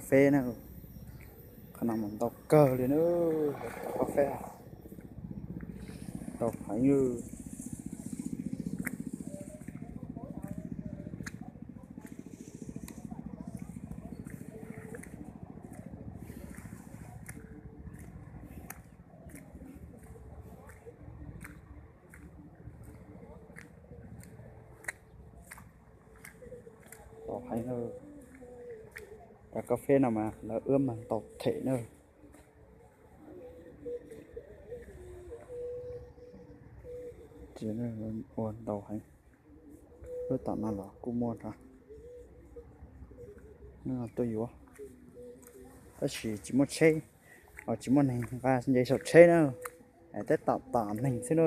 Feb na, qhov no mas ntau kawg li na, cov kab feb ntau heev li. Ntau heev na, cov kab feb no mas lawv ua mas ntau them na. Ua ntau heev. Lub tom no los kuj muaj tuaj yuav, tab sis tsis muaj tsheb, tsis muaj neeg nqa nce saum tsheb na, tab tom tom neeg xwb na.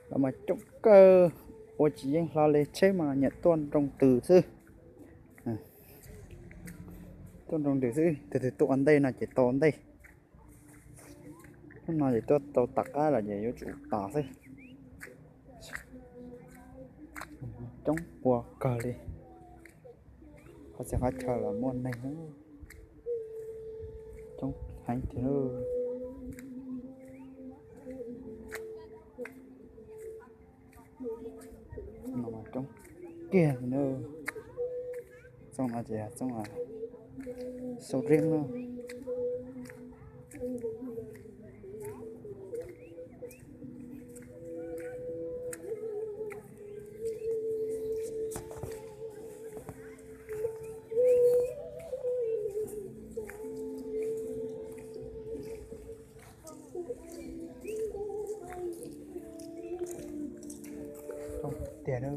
Lawv mas coob kawg, ua tsis yeej hlo li, tsheb mas nyiam tuaj nroo tws xwb. Tuaj nroo tws xwb, tus twg tuaj ua ntej no ces tau ntej. Hnub no ces tuaj tau tom qab lawm ces yuav tsum tom xwb. Coob ua kawg li. Qhov txhia qhov chaw los muaj neeg coob heev tiag. Coob kiag li na. Txooj no ces txooj sau riab na. Tiag na.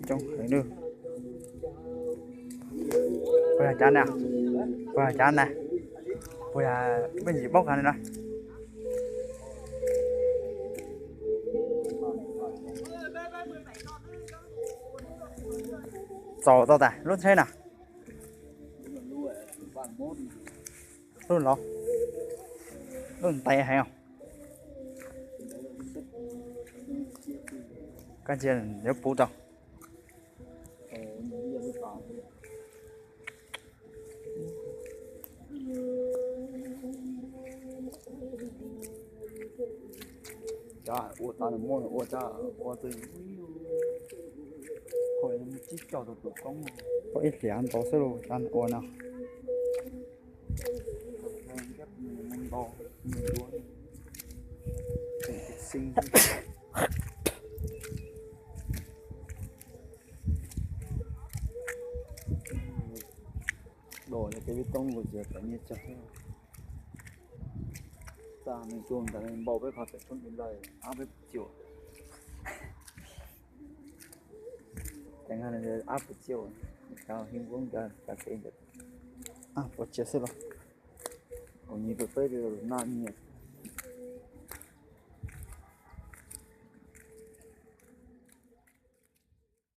Coob heev na. Puas yog cov na? Puas yog cov na? Puas yog peb ntsis paub qhov no? Txaus tau tas lub tsheb na. Lub lov, lub ntev heev os. Koj ntsia yuav puv tau. Cov ua tas nws muaj nws ua tas ua twg, ua ib hliav ntau xwb los cov ua no. Dos yog kev vib toob los ces tam nyiaj tsawg thiab. Txaj nws tuaj ntawd npau peb qhov pem thoob tim lawm ob peb puas ciu. Ces ab puas ciu, cov hib nkuab cov kev ntawd ab puas ciu xwb los. Kuv nyiam peb naj nyiam